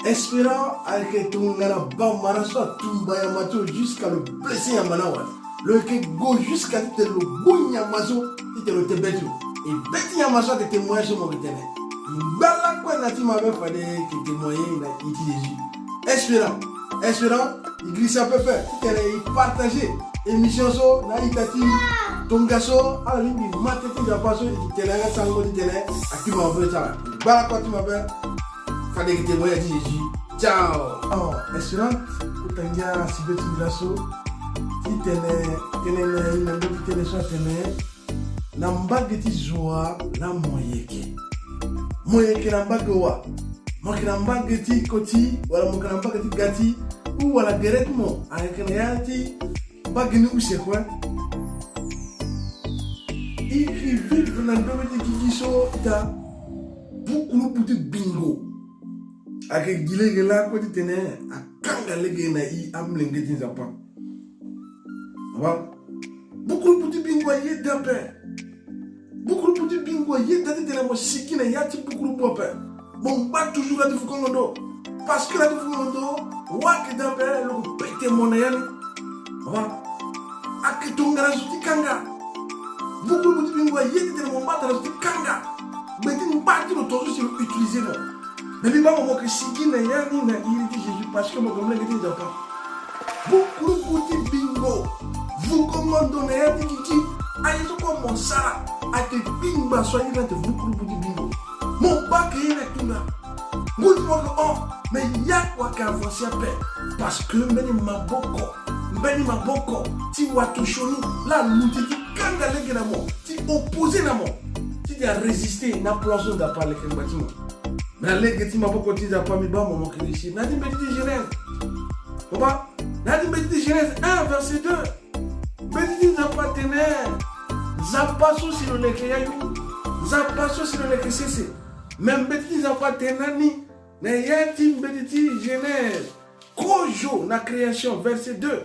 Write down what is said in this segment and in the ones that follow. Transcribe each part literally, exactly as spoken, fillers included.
Espérant ayeke tongana bamara so atumba nyama ti lo jusqu'à lo blessé nyama ni awe. Lo yeke gue jusqu'à titene lo gbu nyama so titene lo te be ti lo. E be ti nyama so ayeke témoignage so mo yeke tene. Ngba lakue na ti mabe fade e yeke témoigner na iri ti Jésus. Espérant, espérant, e girisa pepe titene e partager émission so na a-ita ti e. Tongaso ala lingbi ma tënë ti Nzapa so e yeke tene yanga ti sango titene akpi mabe ti ala. Ngba lakue ti mabe. Fade e yeke témoigner ti Jésus. Ciao. Oh, espérant, kota ngia si be ti ngia so titene, tene na ye na ndö ti tënë so atene, na mbage ti zo wa laa mo yeke. Mo yeke na mbage wa. Mo yeke na mbage ti koti, wala mo yeke na mbage ti gati, ou wala gere ti mo ayeke na ya ti mbage ni use kue. E ke vivre na ndö ti gigi so ita. Bukulubu ti bingo ayeke gi lege lakue titene akanga lege na e amolenge ti Nzapa. Awa, bukulubu ti bingo aye daa ape. Bukulubu ti bingo aye daa titene mo sigi na ya ti bukulubu ape. Mo ngba toujours na ya ti fukongo ndo. Parce que na ya ti fukongo ndo, wa ayeke daa ape, lo ko pete mo na ya ni. Awa, ayeke tongana zo ti kanga. Bukulubu ti bingo aye titene mo ngba tongana zo ti kanga. Gbe ti ngba ti lo tongaso si lo utiliser mo. Mais mbi baa mo, mo yeke sigi na ya ni na iri ti Jésus parce que mo yeke molenge ti Nzapa. Bukulubu ti bingo. Vukongo ndo na ya ti gigi. Aye so kue mo sara ayeke bingba so aye ni ayeke bukulubu ti bingo. Mo baa ke ye na kunda. Ngu ti mo yeke hon, mais ya kue ayeke avancer ape. Parce que mbeni maboko, mbeni maboko ti wato sioni laa aluti ti kanga lege na mo, ti opposer na mo, ti, ti arésister na plan so Nzapa aleke ngba ti mo. Na lege ti maboko ti Nzapa mbi baa mo, mo yeke réussir. Na ya ti mbeti ti Genèse. Mo baa, na ya ti mbeti ti Genèse un, verset deux. Mbeti ti Nzapa atene, Nzapa so si lo leke yayu, Nzapa so si lo leke sese. Me mbeti ti Nzapa atene na ni, na ya ti mbeti ti Genèse kozo na création, verset deux.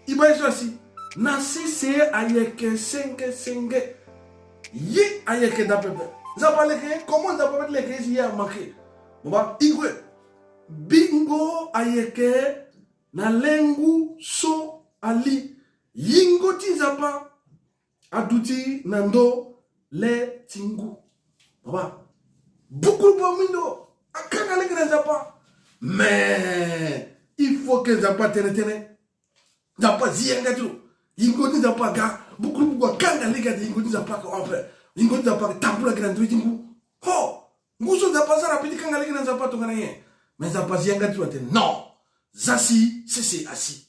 E baa ye so asi, na sese ayeke senge senge. Ye ayeke daa pepe. Nzapa aleke ye, comment Nzapa peut leke ye si ye amanke? Mo baa, e gue. Bingo ayeke na lengu so ali. Yingo ti Nzapa aduti na ndö le ti ngu. Baba, bukulubu amu ndo, akanga lege na Nzapa. Mais il faut que Nzapa atene tënë. Nzapa azi yanga ti lo. Yingo ti Nzapa aga, bukulubu akanga lege ate yingo ti Nzapa ake hon ape. Yingo ti Nzapa ake tambula gi na ndö ti ngu. Ho! Ngu so Nzapa asara ape ti kanga lege na Nzapa tongana nyen? Mais Nzapa azi yanga ti lo atene non. Za si sese asi.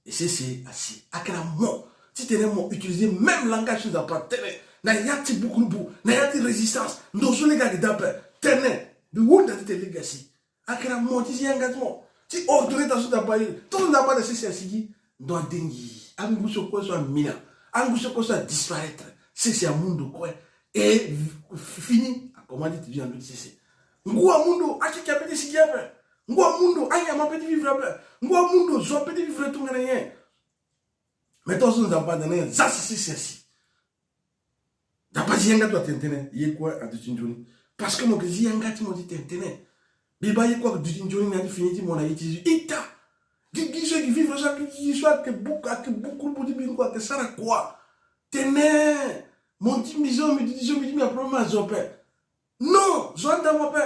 E sese asi. Ayeke na mo titene mo utiliser même langage so Nzapa atene na ya ti bukulubu, na ya ti résistance. Ndo so lege ayeke daa ape. Tene mbi hunda titene lege asi. Ayeke na mo ti zi yanga ti mo ti ordonner taa so Nzapa aye. Tongaso Nzapa atene sese asi gi, ndo adengi. Angu so kue so amina, angu so kue so adisparaître, sese amu ndo kue. E fini, akomanse ti vivre na ndö ti sese. Ngu amu ndo, akeke ape ti sigi ape. Ngu amu ndo, anyama ape ti vivre ape. Ngu amu ndo, zo ape ti vivre tongana nyen? Mais tongaso Nzapa atene na nyen? Za si sese asi. Nzapa azi yanga ti lo atene tënë, ye kue aduti nzoni. Parce que mo yeke zi yanga ti mo ti tene tënë. Mbi baa ye kue aduti nzoni na ya ti fini ti mo na ye ti Jésus. Ita. Gigi so e yeke vivre so ayeke gigi so ayeke buku, ayeke bukulubu ti bingo, ayeke sara kua. Tene mo ti mbi so, mbi duti so, mbi ti mbi aproblème azo ape. Non, zo anda mo ape.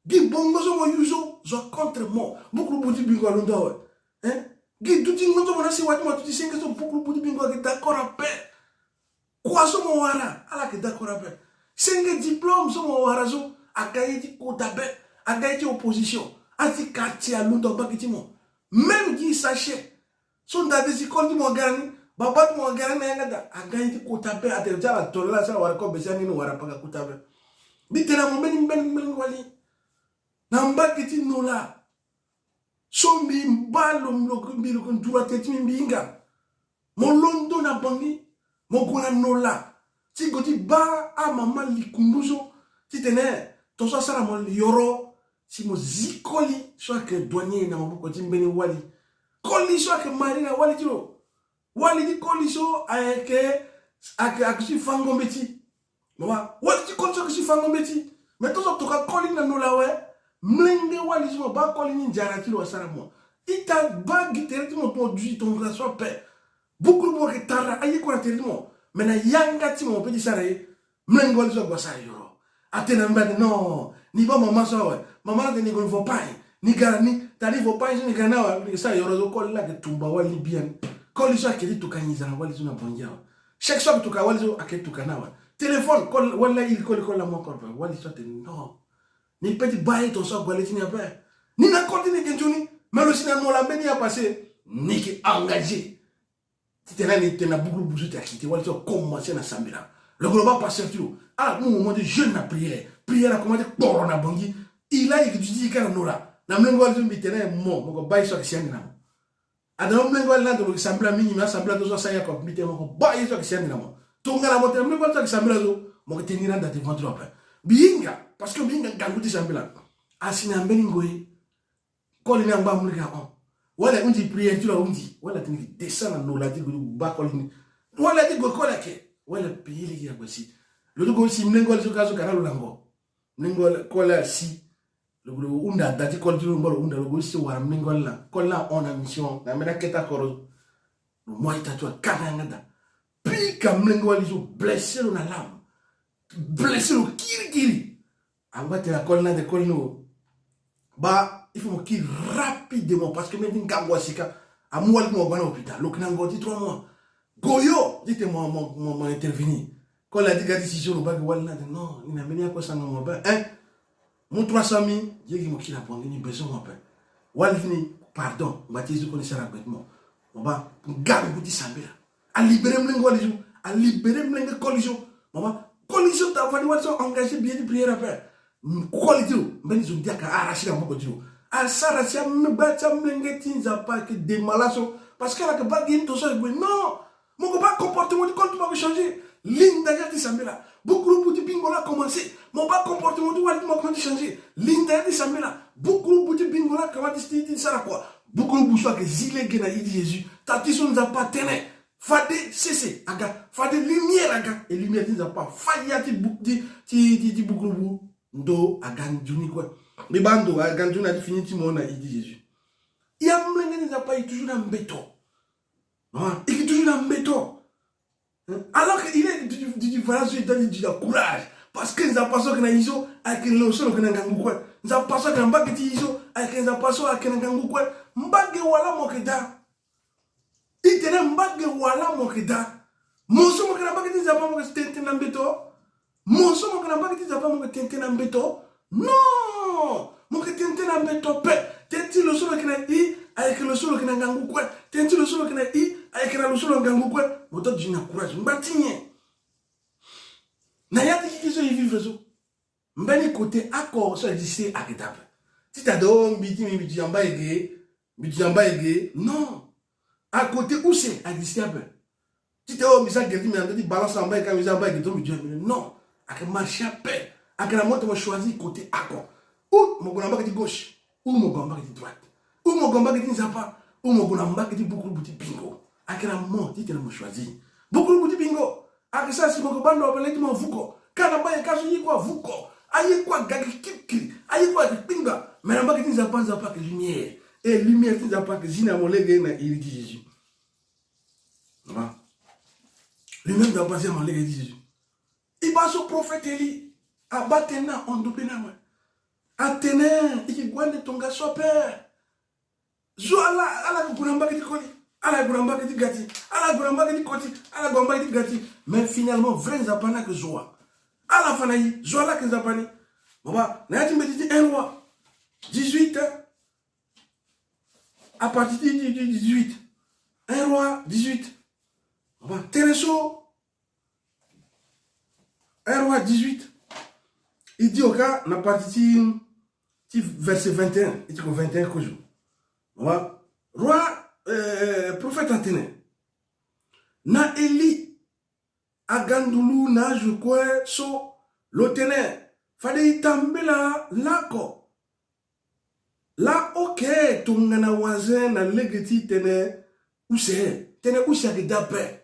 Gi bongo so mo use so, zo acontre mo. Bukulubu ti bingo alondo awe. Hein? Gi dutingo so mo na sewa ti mo aduti senge so, bukulubu ti bingo ayeke d'accord ape. Kua so mo wara, ala yeke d'accord ape. Senge diplôme so mo wara so, aga ye ti kota be, aga ye ti opposition. Azi quartier alondo na mbage ti mo. Même gi sachet. So ndade ti koli ti mo aga ni, baba ti mo aga ni na yanga daa, aga ye ti kota be, atene ti ala tongana ala si ala wara kobe si angi ni wara paka kota be. Mbi tene na mo mbeni, mbeni, mbeni wali. Na mbage ti Nola. So mbi baa lo, lo, mbi lo yeke nduru atene ti mbi, mbi hinga. Mo londo na Bangui, mo gue na Nola, ti gue ti baa amama likundu so, titene tongaso asara mo yoro, si mo zi koli so ayeke douanier na maboko ti mbeni wali. Koli so ayeke mari na wali ti lo. Wali ti koli so ayeke, ayeke, ayeke si fango mbeti. Mo baa, wali ti koli so ayeke si fango mbeti. Mais tongaso atoka koli na Nola awe. Mlenge wali so mo baa koli ni nzara ti lo asara mo. Ita baa gi tere ti mo, mo duti tongana so ape. Bukuru mo yeke tara aye kue na tere ti mo. Me na yanga ti mo mo pe ti sara ye. Mlenge wali so ague asara yoro. Atene na mbi ate non, ni baa mama so awe. Mama ni atene ni gue ni vo pain. Ni ga na ni, tara ni vo pain so ni ga na ni awe. Ni sara yoro so koli ni ayeke tumba wali ni biani. Koli so ayeke ti tuka nginza na wali so na bongi awe. Chèque so ayeke tuka wali so ayeke ti tuka ni awe. Téléphone, koli wali ni airi koli, koli ni amu akoro ape. Wali so atene non. Ni pe ti baa ye tongaso ague na le ti ni ape. Ni na koli ti ni yeke nzoni. Me lo si na nola mbeni ya passé. Ni yeke engagé. Titene ni tene na bukuru busu ti akiti wali so akomanse na sambela. Lo yeke lo baa pasteur ti lo. Ala mu moment ti jeûne na prière. Prière akomanse ti kporo na bongi. E laa e yeke duti e kâ na nola. Na mlenge wali so mbi tene mo, mo yeke baa ye so ayeke si ande na mo. Atene mo mlenge wali ni ande lo yeke sambela mingi, me asambela ti lo so asara ye oko. Mbi tene mo yeke baa ye so ayeke si ande na mo. Tongana mo tene mlenge wali so ayeke sambela so, mo yeke tenir ande devant ti lo ape. Mbi hinga, parce que mbi hinga ngangu ti sambela. Asi na mbeni ngoi. Koli ni angba amu lege ahon. Wala ahundi prière ti lo ahundi. Wala atene gi descend na nola ti gue ti baa koli ni. Wala ti gue koli ayeke. Wala payer lege ague asi. Lo ti gue si mlenge wali so ka so ka na lo lango. Mlenge wali koli asi. Lo gue lo hunda da ti koli ti lo ngba lo hunda lo gue si wara mlenge wali laa. Koli laa ahon na mission. Na mbeni akete akoro. Lo mu a-ita ti lo akanga yanga daa. Pika mlenge wali so blessé lo na lame. Blessé lo kirikiri. Angba tene na koli ni ande koli ni o. Baa, il faut mo kiri rapidement parce que même ti ngangu asi ka. Amu wali ti mo ague na hôpital. Lo yeke na ngo ti trois mois. Goyo, ti tene mo, mo, mo, mo intervenir. Koli adi ga ti si so lo baa gi wali ni ande non, ni na mbeni akue sanga mo ape. Hein? Mu trois cent mille, ye gi mo kiri na bongi ni besoin mo ape. Wali ti ni, pardon, ngba ti Yezu koli ni sara gbe ti mo. Mo baa, ngangu ti sambela. Alibéré mlenge wali so, alibéré mlenge koli so. Mama, koli so ta fani wali so engagé billet ti prière ape. Koli ti lo, mbeni zo ndia ka arraché na maboko ti lo. Asara si amgba ti amlenge ti Nzapa ayeke dema laso. Parce que ala yeke baa gi ye ni tongaso ayeke gue. Non! Mo yeke baa comportement ti koli ti mo ayeke changé. Linda ya ti sambela. Bukuru bu ti bingo laa akomanse. Mo baa comportement ti wali ti mo akomanse ti changé. Linda ya ti sambela. Bukuru bu ti bingo laa akomanse ti, ti sara kua. Bukuru bu so ayeke zi lege na iri ti Jésus. Ta ti so Nzapa atene. Fade sese aga, fade lumière aga, e lumière ti Nzapa afa ya ti bu-, ti, ti, ti, ti bukuru bu ndo aga nzoni kue. Mbi baa ndo aga nzoni na ti fini ti mo na iri ti Jésus. Ya mlenge ti Nzapa e toujours na mbeto. Ah, e toujours na mbeto. Hein? Alors que il est du, du, du, voilà, so e daa ti du na courage. Parce que Nzapa so ayeke na e so ayeke lo so lo yeke na ngangu kue. Nzapa so ayeke na mbage ti e so ayeke Nzapa so ayeke na ngangu kue. Mbage wala mo yeke daa. E tene mbage wala mo yeke daa. Mo so mo yeke na mbage ti Nzapa mo yeke tene tene na mbeto. Mo so mo yeke na mbage ti Nzapa mo yeke tene tene na mbeto. Non! Mo yeke tene tene na mbeto ape. Tene ti lo so lo yeke na e ayeke lo so lo yeke na ngangu kue. Tene ti lo so lo yeke na e ayeke na lo so lo na ngangu kue. Mo doit du na courage. Ngba ti nyen? Na ya ti kiki so e vivre so. Mbeni côté oko so existe ayeke daa ape. Ti ta do mbi ti mbi, mbi duti na mbai ge, mbi duti na mbai ge. Non. Akôté use a existe ape. Ti tene o mbi sara gere ti mbi na ndö ti balance na mbai ka mbi sara mbai gere ti mbi duti na mbi. Non. Ayeke marché ape. Ayeke na mo ti mo choisir côté oko. Ou mo gue na mbage ti gauche. Ou mo gue na mbage ti droite. Ou mo gue na mbage ti Nzapa. Ou mo gue na mbage ti bukuru bu ti bingo. Ayeke na mo ti tene mo choisir. Bukuru bu ti bingo. Ayeke sara si mo yeke baa ndo ape le ti mo avuko. Ka na mbai ka so ye kue avuko. Aye kue aga gi kirikiri. Aye kue ayeke kpingba. Me na mbage ti Nzapa, Nzapa ayeke lumière. E lumière ti Nzapa ayeke zi na mo lege na iri ti Jésus. Lumière ti Nzapa zi na mo lege na iri ti Jésus. E baa so prophète Élie abaa tënë na hon ndo be ni awe. Atene e yeke gue ande tongaso ape. Zo ala, ala yeke gue na mbage ti koli, ala yeke gue na mbage ti gati, ala yeke gue na mbage ti koti, ala yeke gue na mbage ti gati. Mais finalement vrai Nzapa ni ayeke zo wa? Ala fa na e zo ala ayeke Nzapa ni. Baba, na ya ti mbeti ti un roi dix-huit, hein. À partir ti, ti, ti dix-huit. Un roi dix-huit. Baba, tere so. Un roi dix-huit. E di oka na partie ti, ti verset vingt et un, e ti ko vingt et un kozo. Wa, roi, euh, prophète atene. Na Élie aga ndulu na azo kue so lo tene. Fade e tambela lako. Laa oke tongana wazin na lege ti tene use, tene use ayeke daa ape.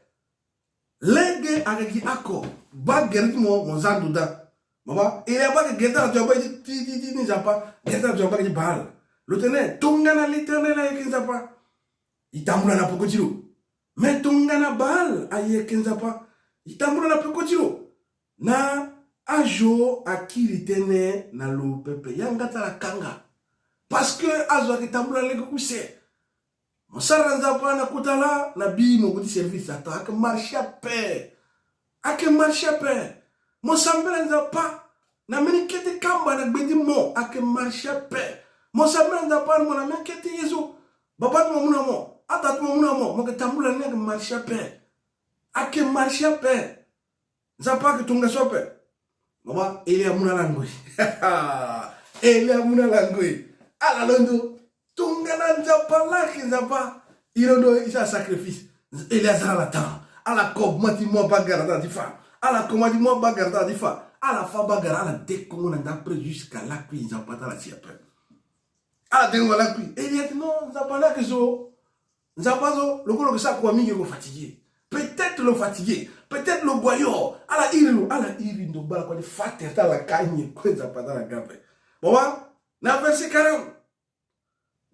Lege ayeke gi oko, baa gere ti mo, mo za ndo daa. Baba, Elia abaa ayeke gere ti ala ti abaa ti, ti, ti, ti Nzapa, gere ti ala ti abaa ayeke ti Baal. Lo tene, tongana l'Éternel ayeke Nzapa, e tambula na peko ti lo. Me tongana Baal ayeke Nzapa, e tambula na peko ti lo. Na azo akiri tënë na lo pepe. Yanga ti ala akanga. Parce que azo ayeke tambula na lege use. Mo sara Nzapa na kota laa, na bi mo gue ti servir Satan. Ayeke marché ape. Ayeke marché ape. Mo sambela Nzapa na mbeni kete kamba na gbe ti mo, ayeke marché ape. Mo sambela Nzapa na mo na mbeni kete ye so. Baba ti mo amu na mo, ata ti mo amu na mo, mo yeke tambula ni, ayeke marché ape. Ayeke marché ape. Nzapa ayeke tongaso ape. Baba, Elia amu na ala ngoi. Elia amu na ala ngoi. Ala londo. Tongana Nzapa laa ayeke Nzapa, e londo e sara sacrifice. Elia azia na ala temps. Ala commence ti mu abagara ti ala ti fa. Ala commence ti mu abagara ti ala ti fa. Ala fa abagara, ala dekongo na ndapre jusqu'à lakui Nzapa ti ala si ape. Ala dekongo lakui. Elia atene non, Nzapa laa ayeke so. Nzapa so, lo kue lo yeke sara kua mingi, lo yeke fatigué. Peut-être lo fatigué. Peut-être lo gue ayo. Ala iri lo, ala iri ndo bala kua ti fa tere ti ala ka nyen kue Nzapa ti ala aga ape. Baba, na verset quarante.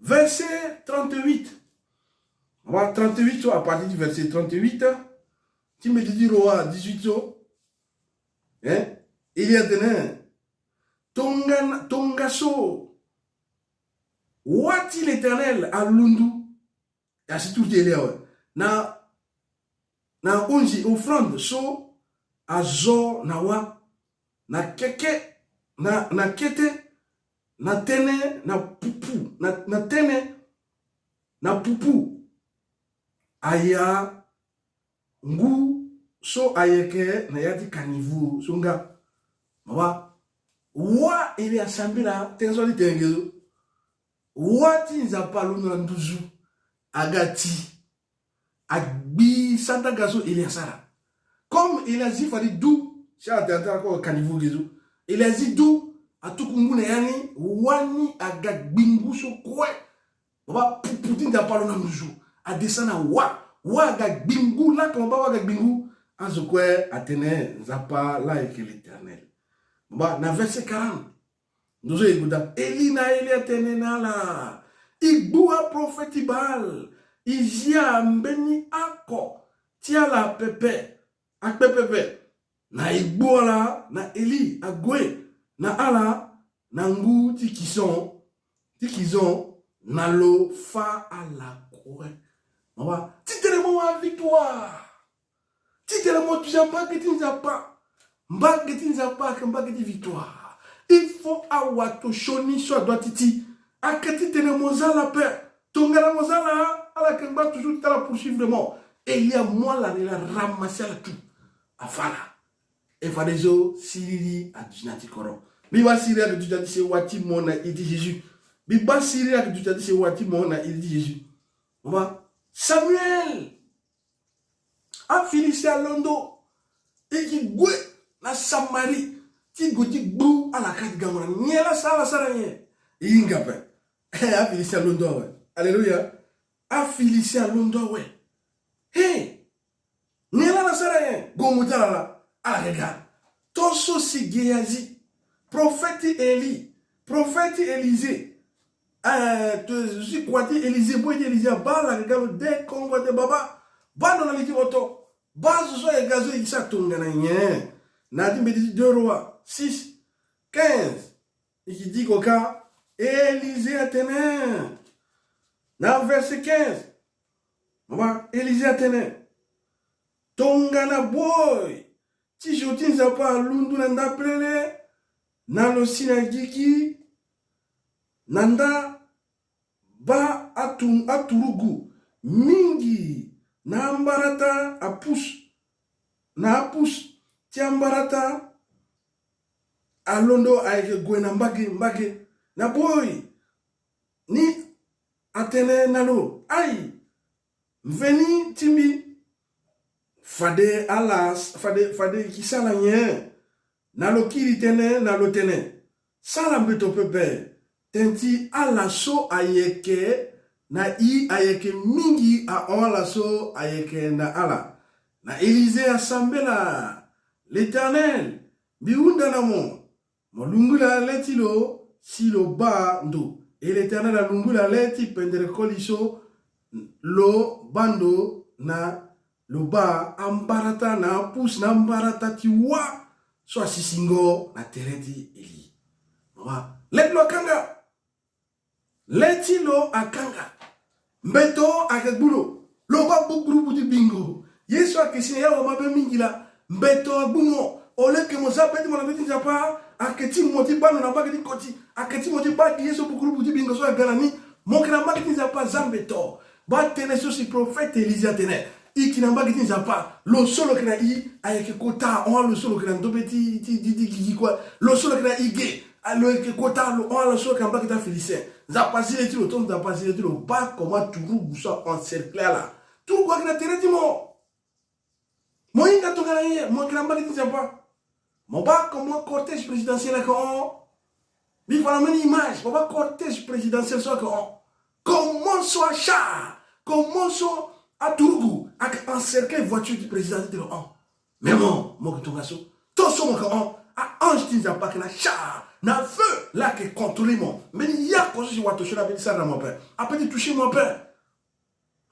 Verset trente-huit. Baba, trente-huit so, à partir du verset trente-huit, ti mbeti ti Roi dix-huit so. Hein? Elia atene, tonga, tongaso, wa ti l'Éternel alundu. Asi tour ti Elia awe. Na, na hunzi offrande so azo na wa, na keke, na, na kete, na tënë, na pupu, na, na tënë, na pupu. Aya ngu so ayeke na ya ti caniveau so nga. Baba, wa Elia asambela tënë so ati tene ge so. Wa ti Nzapa alondo na nduzu aga ti agbi sandaga so Elia asara. Comme Elia azi fade du, si ala tene ti ala kue caniveau ge so. Elia azi du, atuku ngu na ya ni, wa ni aga gbi ngu so kue. Baba, pupu ti Nzapa alondo na nduzu, adescend na wa. Wa aga gbi ngu, lakue baba, wa aga gbi ngu. Azo kue atene Nzapa laa ayeke l'Éternel. Baba, na verset quarante. Ndo so e gue daa, Eli na Eli atene na ala, e gbu aprophète ti Baal, e zia mbeni oko ti ala pepe, akpe pepe. Na e gbu ala na Eli ague na ala na ngu ti kizon, ti kizon na lo fa ala kue. Baba, ti tene mo wara victoire. Ti tene mo duti na mbage ti Nzapa. Mbage ti Nzapa ayeke mbage ti victoire. Il faut awato sioni so adoit ti ti. Ayeke ti tene mo za ala ape. Tongana mo za ala, ala yeke ngba toujours ti ala poursuivre mo. Eli amu ala, Eli aramasser ala tout. Afa ala. E fadeso siriri aduti na ya ti kodro. Mbi baa siriri ayeke duti na ya ti sewa ti mo na iri ti Jésus. Mbi baa siriri ayeke duti na ya ti sewa ti mo na iri ti Jésus. Mo baa Samuel. Afilistin alondo, e gi gue na Samarie ti gue ti gbu ala kâ ti gango na ni. Nyen laa asara, ala sara nyen? E hinga ape. Afilistin alondo awe. Alléluia. Afilistin alondo awe. He. Nyen laa ala sara nyen? Gongo ti ala laa, ala yeke ga. Tongaso si Géhazi, prophète ti Élie, prophète ti Élisée, eh, to si kua ti Élisée, boi ti Élisée abaa ala yeke ga, lo dekongo atene baba, baa ndo na li ti hoto. Baa zo so ayeke ga so, e sara tongana nyen? Na ya ti mbeti ti deux Rois six, quinze. E ke diko kâ, Élisée atene, na verset quinze. Mama, Élisée atene, tongana boi ti zo ti Nzapa alundu na ndapelele, na lo si na gigi, na nda baa atu-, aturugu mingi na ambarata apus, na apus ti ambarata alondo ayeke gue na mbage mbage. Na boi ni atene na lo, ai, mveni ti mbi, fade ala, fade, fade e ke sara nyen? Na lo kiri tënë, na lo tene, sara mbeto pepe, tënë ti ala so ayeke na i ayeke mingi ahon ala so ayeke na ala. Na Élisée asambela, l'Éternel, mbi hunda na mo, Mo lungula le ti lo si lo baa ndo. E l'Éternel alungula le ti pendere koli so lo baa ndo na lo baa ambarata na apusu na ambarata ti wâ so asisingo na tere ti Eli. Mo baa le ti lo akanga. Le ti lo akanga. Mbeto ayeke gbu lo. Lo baa gbu gurupu ti bingo. Ye so ayeke si na ye awa mabe mingi laa. Mbeto agbu mo. Au lieu que mo zia be ti mo na be ti Nzapa, ayeke ti mo ti baa ndo na mbage ti koti. Ayeke ti mo ti baa gi ye so gbu gurupu ti bingo so aga na ni. Mo yeke na mbage ti Nzapa, zia mbeto. Baa tënë so si prophète Élisée atene. E yeke na mbage ti Nzapa, lo so lo yeke na e ayeke kota, hon, lo so lo yeke na ndobe ti, ti, ti, ti gigi kue. Lo so lo yeke na e ge, a, lo yeke kota, lo, hon, lo so lo yeke na mbage ti aPhilistin. Nzapa azi le ti lo, tongana Nzapa azi le ti lo, baa comment turugu so a encercler ala. Turugu ayeke na tere ti mo. Mo hinga tongana nyen? Mo yeke na mbage ti Nzapa. Mo baa comment cortège présidentiel ayeke hon. Mbi fa na mbeni image, mo baa cortège présidentiel so ayeke hon. Comment so achar, comment so aturugu ayeke encercler voiture ti président ti tene hon. Mais mo, mo yeke tongaso. Tant so mo yeke hon, a-ange ti Nzapa ayeke na char, na feu, la ayeke contrôler mo. Mbeni yako so si wato sioni apeut ti sara na mo ape. Apeut ti toucher mo ape.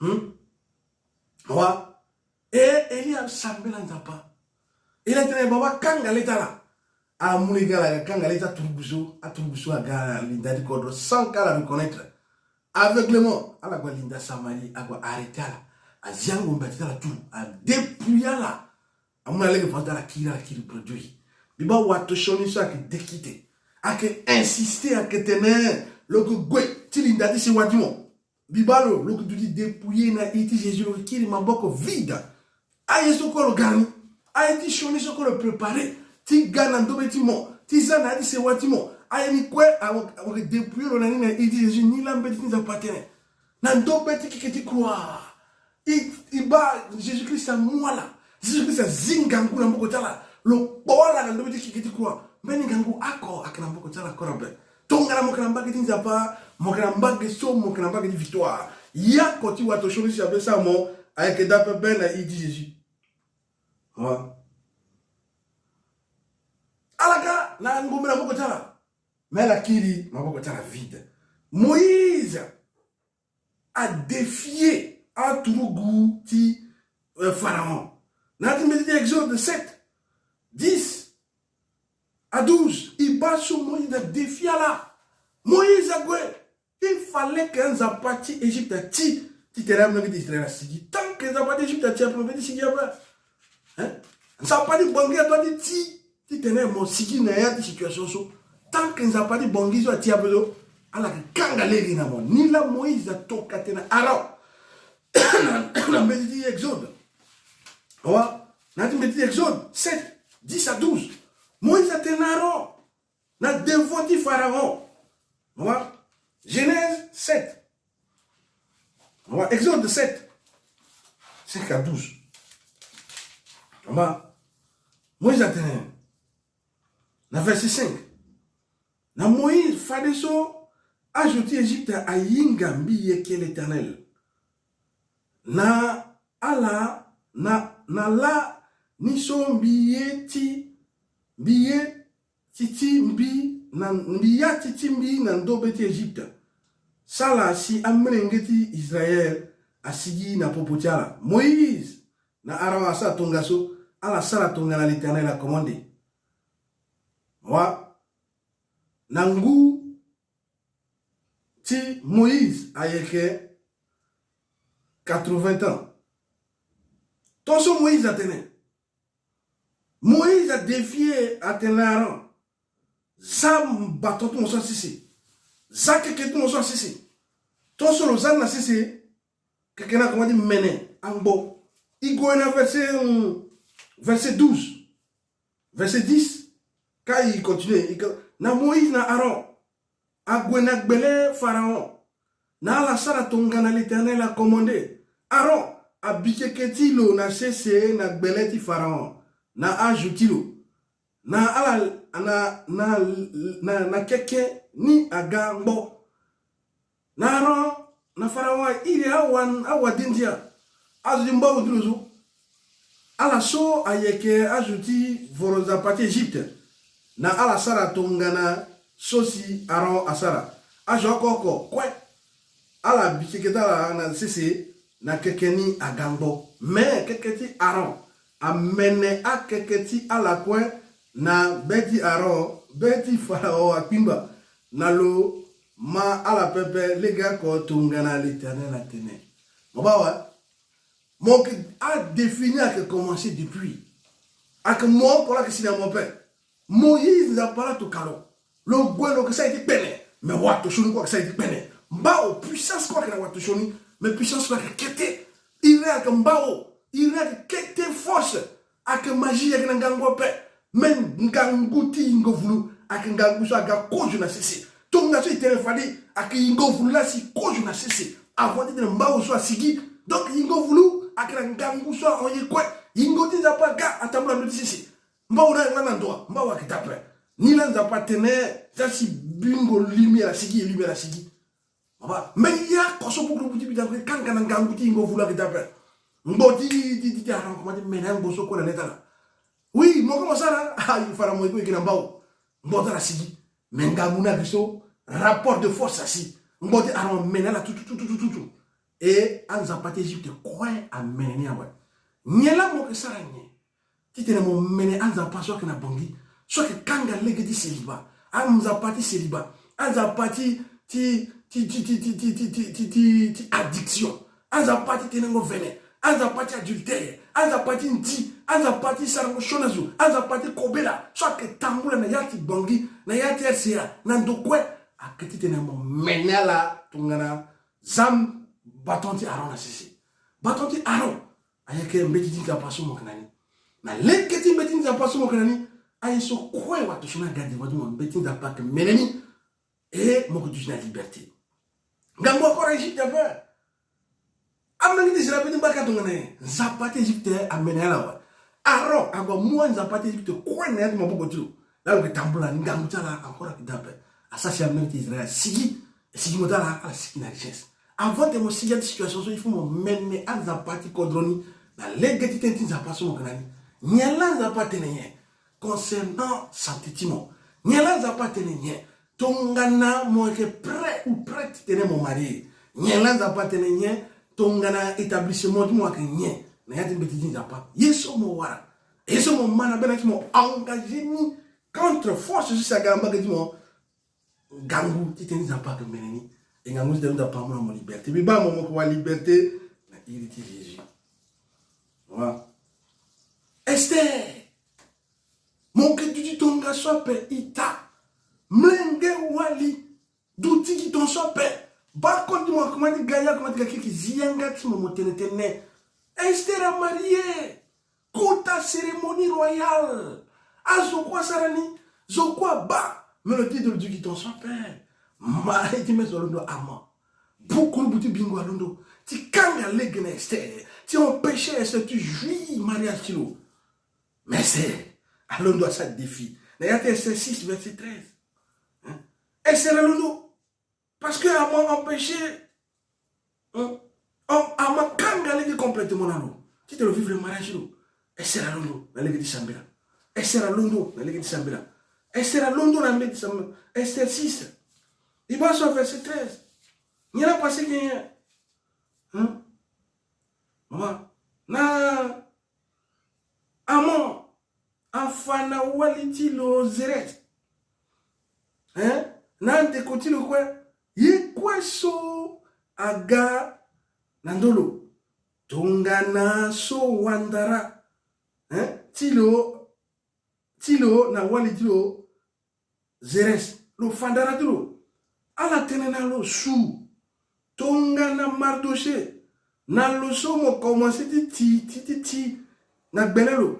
Hmm? Awa. E Eli asambela Nzapa. Eli atene, Baba, kanga le ti ala. Amu lege ala ga kanga le ti aturugu so, aturugu so aga na linda ti kodro sans que ala reconnaître. Aveuglement, ala gue linda Samarie, ague arrêter ala. Azia ngombe ti ala tout, adépouiller ala. Amu na lege fa ti ala kiri, ala kiri produit. Mbi baa wato sioni so ayeke dekite. Ayeke insister, ayeke tene lo yeke gue ti linda ti sewa ti mo. Mbi baa lo, lo yeke duti dépouiller na iri ti Jésus, lo yeke kiri maboko vide. Aye so kue lo ga ni. Aye ti sioni so kue lo préparer ti ga na ndobe ti mo, ti za na ya ti sewa ti mo. Aye ni kue, a, a, ayeke dépouiller lo na ni na iri ti Jésus, ni laa mbeti ti Nzapa atene. Na ndobe ti keke ti croix. E, e baa Jésus Christ amu ala. Jésus Christ azi ngangu na maboko ti ala. Lo kpo ala na ndobe ti keke ti croix. Mbeni ngangu oko ayeke na maboko ti ala encore ape. Tongana mo yeke na mbage ti Nzapa, mo yeke na mbage so, mo yeke na mbage ti victoire. Yako ti wato sioni si ape sara mo, ayeke daa pepe na iri ti Jésus. Wa. Ala ga na ngombe na maboko ti ala. Mais ala kiri maboko ti ala vide. Moïse a défier aturugu ti, euh, Pharaon. Na ya ti mbeti ti Exode sept, dix à douze, e baa so Moïse a défier ala. Moïse ague, il fallait que Nzapa ti Égypte ati, titene amolenge ti Israël asigi. Tant que Nzapa ti Égypte ati ape, mo peut ti sigi ape. Hein? Nzapa ti Bangui adoit ti ti, titene mo sigi na ya ti situation so. Tant que Nzapa ti Bangui so ati ape so, ala yeke kanga lege na mo. Ni laa Moïse atoka tene na Aaron. Na, na mbeti ti Exode. Awa, na ya ti mbeti ti Exode sept, dix à douze. Moïse atene na Aaron. Na devant ti Pharaon. Awa, Genèse sept. Awa, Exode sept, cinq à douze. Awa, Moïse atene na verset cinq. Na Moïse, fadeso azo ti Égypte ahinga mbi yeke l'Éternel. Na ala, na, na lani so mbi ye ti, mbi ye ti ti mbi na, mbi ya ti ti mbi na ndobe ti Égypte. Sala si amolenge ti Israël asigi na popo ti ala. Moïse na Aaron asara tongaso, ala sara tongana l'Éternel a commandé. Wa, na ngu ti Moïse ayeke quatre-vingts ans. Tant so Moïse atene. Moïse a défier, atene na Aaron. Za bâton ti mo so na sese. Za keke ti mo so na sese. Tant so lo za ni na sese, keke ni akoma ti mene angbo. E gue na verset, hum, verset douze. Verset dix. Ka e continuer. E ka, na Moïse na Aaron ague na gbele Pharaon. Na ala sara tongana l'Éternel a commandé. Aaron abi keke ti lo na sese na gbele ti Pharaon na azo ti lo. Na ala, na, na, na, na keke ni aga ngbo. Na Aaron, na Pharaon airi awa, awa dendia. Azo ti mbangu ti lo so. Ala so ayeke azo ti voro Nzapa ti Égypte. na ala sara tongana so si Aaron asara. Azo oko oko kue, ala bi keke ti ala na sese, na keke ni aga ngbo. Me keke ti Aaron amene akeke ti ala kue na be ti Aaron, be ti Faraon akpingba, na lo ma ala pepe lege oko tongana l'Éternel atene. Mo baa wa? Mo yeke, adéfi ni ayeke commencé depuis. Ayeke mo oko la ayeke si na mo ape. Moïse, Nzapa la atokua lo. Lo gue lo yeke sara ye ti kpene. Me wato sioni kue ayeke sara ye ti kpene. Mbao, puissance kue ayeke na wato sioni. Me puissance kue ayeke kete. Iri ayeke mbao. Iri ayeke kete force. Ayeke magie, ayeke na ngangu ape. Me ngangu ti yingo vulu ayeke ngangu so aga kozo na sese. Tongaso e tene fade ayeke yingo vulu la asi kozo na sese. Avant ti tene mbao so asigi. Donc yingo vulu ayeke na ngangu so ahon ye kue. Yingo ti Nzapa aga atambula ndo ti sese. Mbao na yanga na ndo wa, mbao ayeke daa ape. Ni la Nzapa atene, ti asi bingo lumière asigi, lumière asigi. Baba, me ya koso bukuru buti bita kanga na ngangu ti yingo vulu ayeke daa ape. Ngbo ti, ti, ti, ti Aaron akoma ti mene angbo so kue na lê ti ala. Oui, mo kue mo sara, ah, fara mo ye kue yeke na mbao. Ngbo ti ala asigi. Me ngangu ni ayeke so, rapport de force asi. Ngbo ti Aaron amene ala tutu, tutu, tutu, tutu. E anzapa ti Egypte kue amene ni awe. Nyen la mo yeke sara nyen? Titene mo mene anzapa so ayeke na Bangui, so ayeke kanga lege ti célibat, anzapa ti célibat, anzapa ti, ti, ti addiction, anzapa ti tenengo vene, anzapa ti adultère, anzapa ti ndi, anzapa ti sarango sioni azo, anzapa ti kobela, so ayeke tambula na ya ti Bangui, na ya ti R C A, na ndo kue, ayeke titene mo mene ala tongana zame bâton ti Aaron na sese. Bâton ti Aaron ayeke mbeti ti Nzapa so mo yeke na ni. Na lege ti mbeti ti Nzapa so mo yeke na ni, aye so kue wato sioni aga devant ti mo, mbeti ti Nzapa ayeke mene ni. E mo yeke duti na liberté. Ngangu akora Egypte ape. Amenge ti Israël ape ti mbaka tongana nyen? Nzapa ti Egypte amene ala awe. Aaron ague amu anzapa ti Egypte kue na ya ti maboko ti lo. Laa lo yeke tambula, ngangu ti ala encore ayeke daa ape. Asara si amenge ti Israël asigi. Sigingo ti ala, ala sigi na richesse. Avant ti mo sigi ya ti situation so, il faut mo mene anzapa ti kodro ni na lege ti tënë ti Nzapa so mo yeke na ni. Nyen la Nzapa atene nyen concernant santé ti mo? Nyen la Nzapa atene nyen tongana mo yeke prêt ou prête titene mo marié? Nyen la Nzapa atene nyen tongana établissement ti mo ayeke nyen na ya ti mbeti ti Nzapa? Ye so mo wara, ye so mo ma na bena ti mo engagé ni contre force so si aga na mbage ti mo. Ngangu ti tënë ti Nzapa ayeke mene ni. E ngangu ti tënë ti Nzapa amu na mo liberté. Mbi baa mo, mo yeke wara liberté na iri ti Jésus. Wa. Esther, mo yeke duti tongaso ape ita. Mlenge wali, duti gi tongaso ape. Baa koli ti mo akoma ti ga ya, akoma ti ga keke zi yanga ti mo, mo tene tene. Esther amarié. Kota cérémonie royale. Azo kue asara ni, zo kue abaa. Me lo ti de lo duti gi tongaso ape. Mari ti me so alondo Haman. Bukuru buti bingo alondo ti kanga lege na Esther, ti empêcher Esther ti jouir mariage ti lo. Mais Esther alondo asara défi. Na ya ti Esther six, verset treize. Hein? Esther alondo. Parce que Haman empêché, hein, Haman kanga lege complètement na lo. Titene lo vivre mariage ti lo. Esther alondo na lege ti sambela. Esther alondo na lege ti sambela. Esther alondo na lege ti sambela. Esther six. E baa so verset treize. Nyen la apasé gi nyen? Hein? Mama. Na Haman afa na wali ti lo Zeres, hein, na andeko ti lo kue, ye kue so aga na ndö lo, tongana so wandara, hein, ti lo, ti lo na wali ti lo Zeres, lo fa ndara ti lo. Ala tene na lo su, tongana Mardochée, na lo so mo komanse ti ti, ti, ti, ti na gbele lo,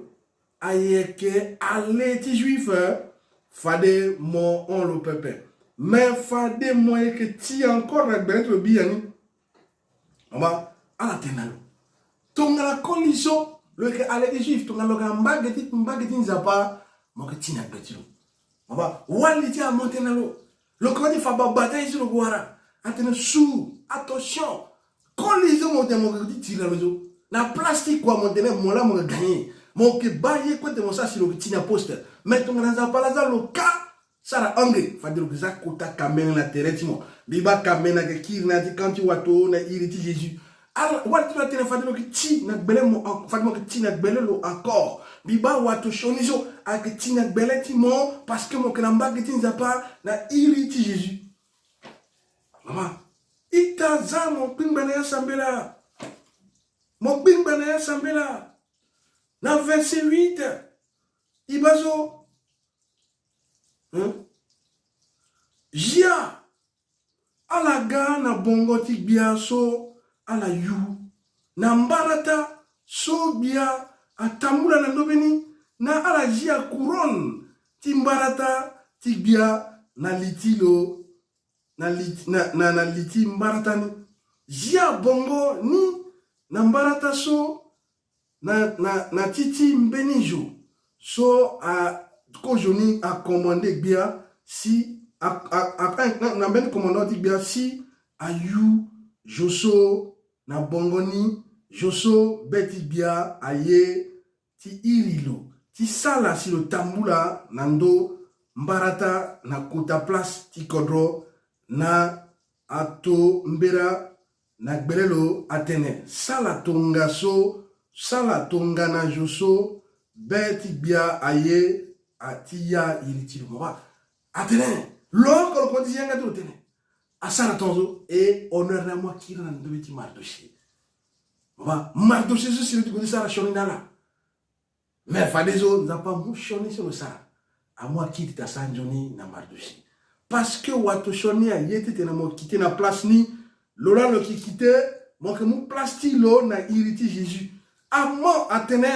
ayeke ale ti Juif, fade mo hon lo pepe. Me fade mo yeke ti encore na gbele ti lo biani. Mama, ala tene na lo. Tongana koli so lo yeke ale ti Juif, tongana lo yeke na mbage ti, mbage ti Nzapa, mo yeke ti na gbe ti lo. Mama, wali ti Haman tene na lo. Lo komanse ti fa babata ye so lo ke wara. Atene su, attention. Koli so mo tene mo yeke ti tiri na lo so. Na place ti kua mo tene mo la mo yeke gagné. Mo yeke baa ye kue tene mo sara si lo yeke ti na poste. Me tongana Nzapa laa aza lo ka, sara ange, fade lo yeke za kota kamene na tere ti mo. Mbi baa kamene ayeke kiri na ya ti kan ti wato na iri ti Jésus. Ala, wali ti lo atene fade lo yeke ti na gbele mo, fade mo yeke ti na gbele lo encore. Mbi baa wato sioni so ayeke ti na gbele ti mo, parce que mo yeke na mbage ti Nzapa na iri ti Jésus. Mama, ita, za mo kpingba na ya sambela. Mo kpingba na ya sambela. Na verset huit, e baa so, hein? Zia, ala ga na bongo ti gbia so ala yu, na mbarata so gbia atambula na ndö be ni, na ala zia couronne ti mbarata ti gbia na li ti lo, na li ti, na, na, na li ti mbarata ni. Zia bongo ni na mbarata so na, na, na ti ti mbeni zo so a, kozo ni acommandé gbia si a, a, a, na, na mbeni commandant ti gbia si ayu zo so na bongo ni, zo so be ti gbia aye ti iri lo, ti sala si lo tambula na ndö mbarata na kota place ti kodro. Na ato mbela na gbele lo atene, sala tongaso, sala tongana zo so be ti gbia aye a ti ya iri ti lo. Mo baa atene, lo oko lo koma ti zi yanga ti lo tene, asara tongaso, e honneur ni amu akiri na ndö be ti Mardochée. Mo baa Mardochée so si lo ti koma ti sara sioni na ala. Me fadeso Nzapa amu sioni so lo sara, amu akiri ti asara nzoni na Mardochée. Parce que wato sioni aye titene mo kite na place ni, lo laa lo yeke kite, mo yeke mu place ti lo na iri ti Jésus. Aman atene,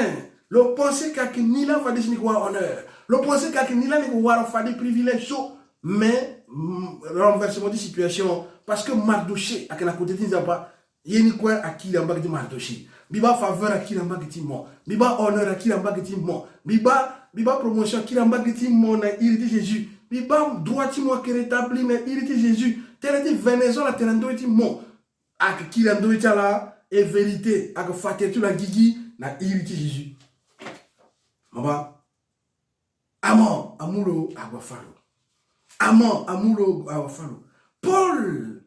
lo pensé que ayeke ni laa fadeso ni yeke wara honneur. Lo pensé que ayeke ni laa ni yeke wara fade privilège so. Mais, mm, renversement de situation. Parce que Mardochée ayeke na côté ti Nzapa. Ye ni kue akiri na mbage ti Mardochée. Mbi baa faveur akiri na mbage ti mo. Mbi baa honneur akiri na mbage ti mo. Mbi baa, mbi baa promotion akiri na mbage ti mo na iri ti Jésus. Mbi baa droit ti mo ayeke rétabli na iri ti Jésus. Tënë ti venaison atene na ndö ti mo. Ayeke kiri na ndö ti ala, e vérité. Ayeke fa tere ti lo na gigi na iri ti Jésus. Mama, Aman amu lo ague afâ lo. Aman amu lo ague afâ lo. Paul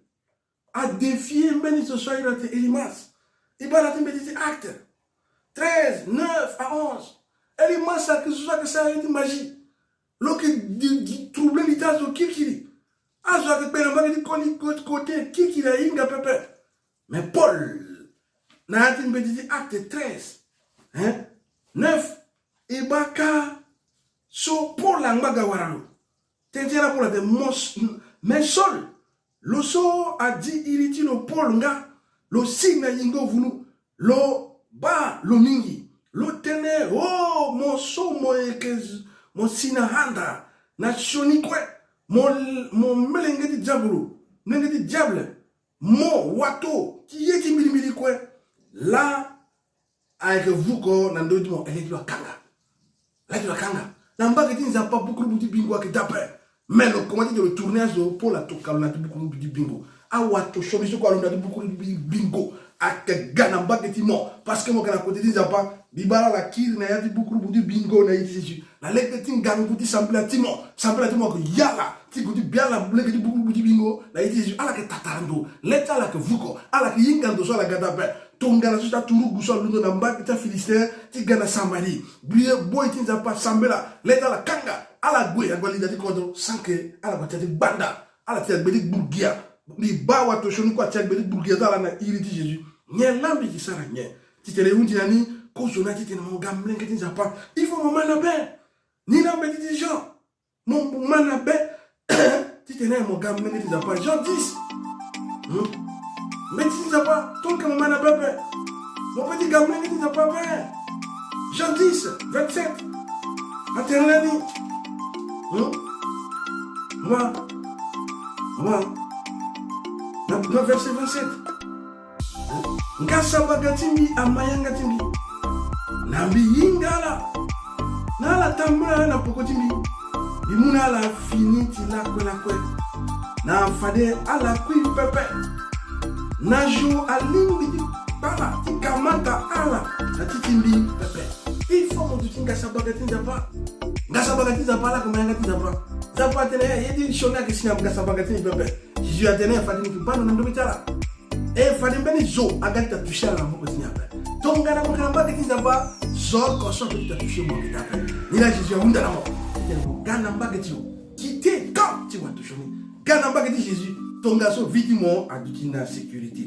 a défier mbeni zo so airi atene Elymas. E baa na ya ti mbeti ti Actes treize, neuf à onze. Elymas ayeke zo so ayeke sara ye ti magie. Lo yeke di, di troubler li ti azo kirikiri. Azo ayeke kpe na mbage ti koli ko-, côté kirikiri ahinga pepe. Mais Paul, na ya ti mbeti ti Actes treize, hein, neuf, e baa ka so Paul angba ga wara lo. Tene ti ala Paul atene, mo s-, mais Saul, lo so adi iri ti lo Paul nga, lo si na yingo vunu, lo baa lo mingi. Lo tene, oh, mo so mo yeke z-, mo si na handa, na sioni kue, mo, mo melenge ti diabolo, melenge ti diable, mo wato ti ye ti mbilimbili kue. Laa ayeke vuko na ndö ti mo, e lê ti lo akanga. Lê ti lo akanga. Na mbage ti Nzapa bukurubu ti bingo ayeke dä ape. Me lo koma ti tene lo tourner azo, Paul atoka lo na ya ti bukurubu ti bingo. Awato sioni so kue alondo na ya ti bukurubu ti bingo ayeke ga na mbage ti mo. Parce que mo yeke na côté ti Nzapa. Mbi baa ala kiri na ya ti bukurubu ti bingo na iri ti Jésus. Na lege ti ngangu ti sambela ti mo, sambela ti mo ayeke yala ti gue ti bia ala lege ti bukurubu ti bingo na iri ti Jésus. Ala yeke tatara ndo, lê ti ala yeke vuko, ala yeke hinga ndo so ala ga dä ape. Tongana so ti aturugu so alondo na mbage ti aFilistin ti ga na Samarie. Boi ti Nzapa asambela, lê ti ala akanga, ala gue, ague ali da ti kodro, sans que ala gue ti ya ti gbanda, ala ti ya gbe ti gburgia. Mbi baa wato sioni kue ati ya gbe ti gburgia ti ala na iri ti Jésus. Nyen laa mbi yeke sara nyen? Titene e hunzi na ni, kozo ni atitene mo ga molenge ti Nzapa. Il faut mo mä na be. Ni laa mbeti ti Jean. Mo mä na be. Titene mo ga molenge ti Nzapa. Jean dix. Hmm? Mbeti ti Nzapa, tant que mo mä na be ape. Mo peut ti ga molenge ti Nzapa ape. Jean dix, vingt-sept. Atene lani. Hmm? Wa. Wa. Na, na verset vingt-sept. Nga sabaga ti mbi ama yanga ti mbi. Na mbi hinga ala. Na ala tambula na peko ti mbi. Mbi mu na ala fini ti lakue lakue. Na fade ala kui pepe. Na zo alingbi ti kpala ti kamata ala na ti ti mbi pepe. Il faut mo duti ngasa banga ti Nzapa. Ngasa banga ti Nzapa ala yeke ma yanga ti Nzapa. Nzapa atene, eh, ye ti sioni ayeke si na ngasa banga ti ni pepe. Jésus atene, eh, fade ni yeke baa ndo na ndö be ti ala. Eh, fade mbeni zo aga ti ta toucher ala na maboko ti ni ape. Tongana mo yeke na mbage ti Nzapa, zo oko so ape ti ta toucher mo ayeke daa ape. Ni laa Jésus ahunda na mo. Atene mo ga na mbage ti lo. Quitter camp ti wato sioni. Ga na mbage ti Jésus. Tongaso vie ti mo aduti na sécurité.